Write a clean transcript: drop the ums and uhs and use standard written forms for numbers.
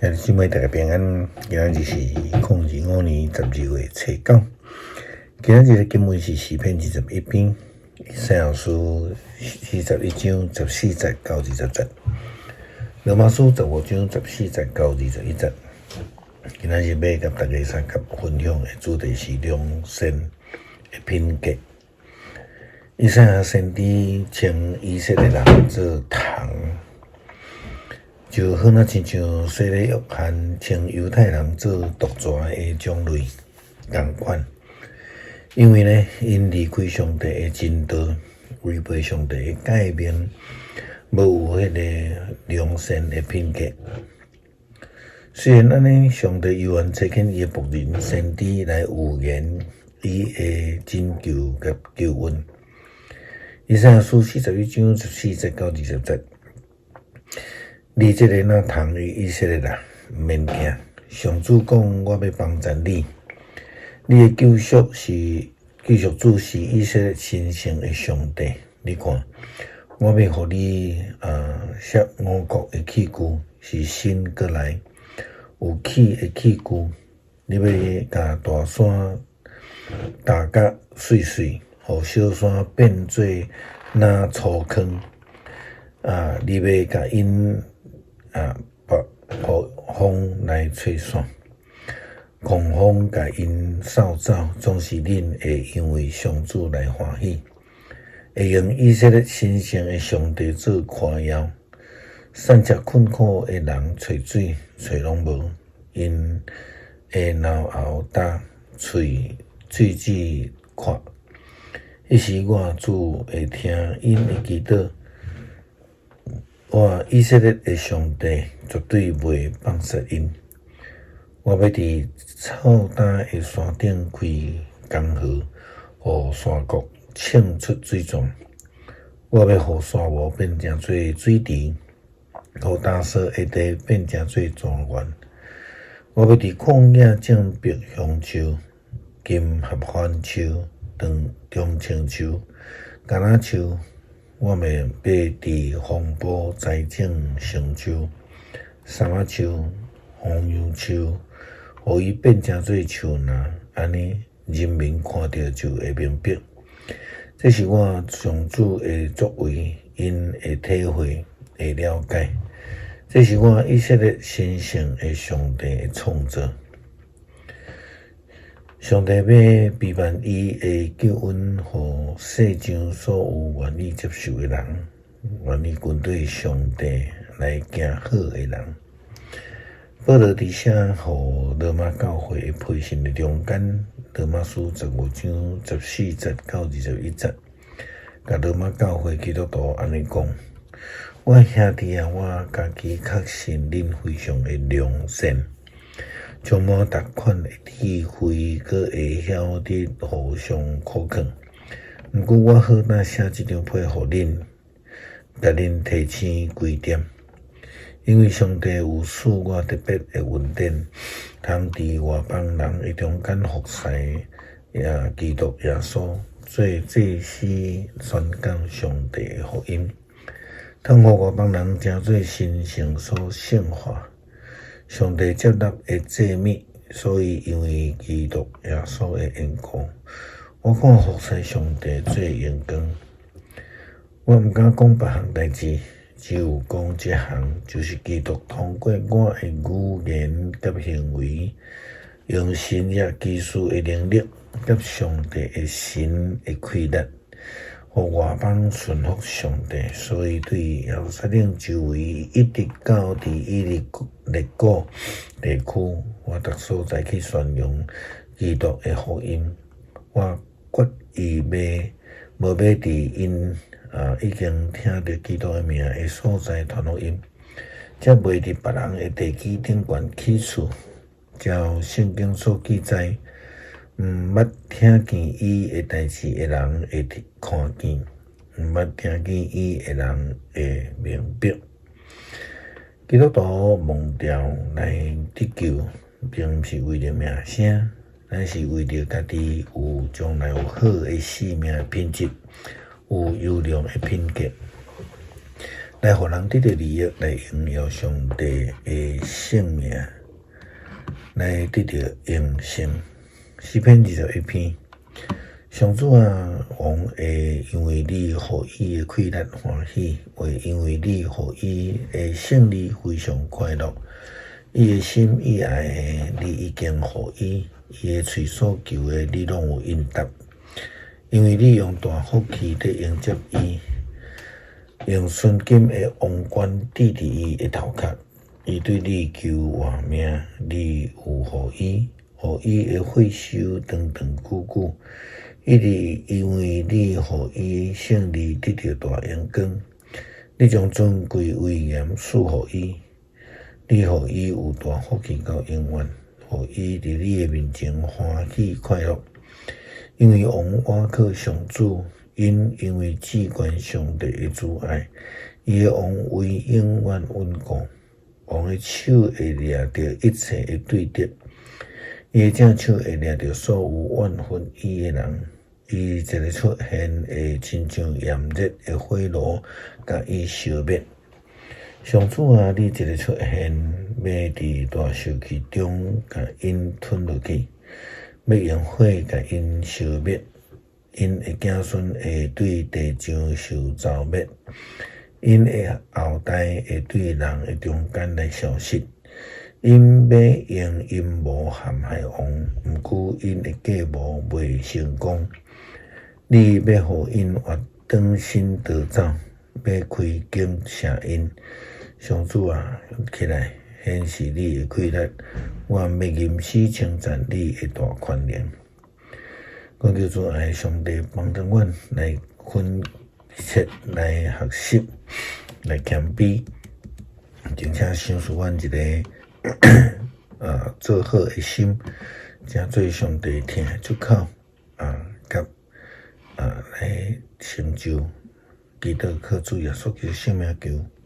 兄弟姊妹大家平安，今仔日是2025年12月初9。今仔日的經文是詩篇21篇，以賽亞書41章14節到20節，羅馬書15章14節到21節。今仔日欲共大家相佮分享的主題是良善的品格。以賽亞先知稱以色列人做蟲。就好若親像洗禮約翰稱猶太人做毒蛇的種類仝款，因為呢，𪜶離開上帝的真道，違背上帝的誡命，無有彼个良善的品格。雖然按呢，上帝猶原差遣伊的僕人先知來預言伊的拯救佮救恩。以賽亞書41章14節到20節。你這個若蟲的以色列啊，毋免驚。上主講，我欲幫贊你。你的救贖是救贖主是以色列神聖的上帝。你看，我欲予你設五穀的器具，是新閣來有齒的器具。你欲共大山饕甲碎碎，予小山變做若粗糠。你欲共𪜶予風來吹散，狂風共𪜶掃走，總是恁會因為上主來歡喜，會用以色列神聖的上帝做誇耀。散赤困苦的人揣水，揣攏無，𪜶會流喉焦，喙水舌渴。彼時我主會聽𪜶的祈禱。我以色列的上帝絕對袂放捨𪜶。我欲佇臭焦的山頂開江河，予山谷衝出水泉。我欲予沙漠變成做水池，予乾燥的地變成做泉源。我欲佇曠野種白橡樹、金合歡樹、長青樹、橄欖樹。我嘛欲佇荒埔栽種松樹、杉仔樹、紅楊樹，予伊變成做樹林，按呢人民看著就會明白。這是我上主的作為，𪜶會體會，會了解。這是我以色列神聖的上帝的創造。上帝欲備辦伊的救恩，予世上所有願意接受的人，願意跟隨上帝來行好的人。保羅佇寫予羅馬教會的批信的中間，羅馬書15章14節到21節，共羅馬教會基督徒按呢講：我兄弟啊，我家己確信恁非常的良善。充滿逐款的智慧，閣會曉得互相苦勸。毋過我好若寫這張批予恁，共恁提醒幾點。因為上帝有賜我特別的恩典，通佇外邦人的中間服侍基督耶穌，做祭司宣講上帝的福音，通予外邦人成做神聖所聖化。上帝接納的祭物，所以因為基督耶穌的緣故，我看服侍上帝做榮光。我毋敢講別項代誌，只有講這項，就是基督通過我的語言佮行為，用神蹟奇事的能力，佮上帝的神的氣力，予外邦順服上帝，所以對耶路撒冷周圍一直到佇以利里地區，我逐所在去宣揚基督的福音。我決意欲無欲佇𪜶已經聽著基督的名的所在傳福音，才袂佇別人的地基頂懸起厝。照聖經所記載，毋捌聽見伊的代誌的人會看見，毋捌聽見伊的人會明白。基督徒蒙召來得救，並毋是為著名聲，乃是為著家己有將來有好的生命品質，有優良的品格。來予人得著利益，來榮耀上帝的聖名，來得著永生。詩篇21篇，上主啊，王會因為你予伊的氣力歡喜，會因為你予伊的勝利非常快樂。伊的心意愛的，你已經予伊；伊的喙所求的，你攏有應答。因為你用大福氣佇迎接伊，用純金的王冠戴佇伊的頭殼。伊對你求活命，你有予伊，予伊的歲壽長長久久。一直因為你予伊勝利得著大榮光，你將尊貴威嚴賜予伊，你予伊有大福氣到永遠，予伊佇你的面前歡喜快樂。因為王倚靠上主，𪜶因為至懸上帝的慈愛，伊的王位永遠穩固。王的手會掠著一切的對敵，伊的正手會掠著所有怨恨伊的人。伊一个出現會親像炎熱的火爐，共伊燒滅。上主啊，你一个出現，欲佇大受氣中共𪜶吞落去，欲用火共𪜶燒滅。𪜶的子孫會對地上受蹂躪，𪜶的後代會對人的中間來消失。𪜶欲用陰謀陷害王，毋過𪜶的計謀袂成功。你欲予𪜶活轉身逃走，欲開弓射𪜶。上主啊，起來，顯示你的氣力，阮欲吟詩稱讚你的大權能。懇求主愛上帝幫助阮來懇切來學習，來謙卑，並且賞賜阮一个做好的心，成做上帝疼的出口啊，佮來成就。祈禱靠主耶穌基督聖名求。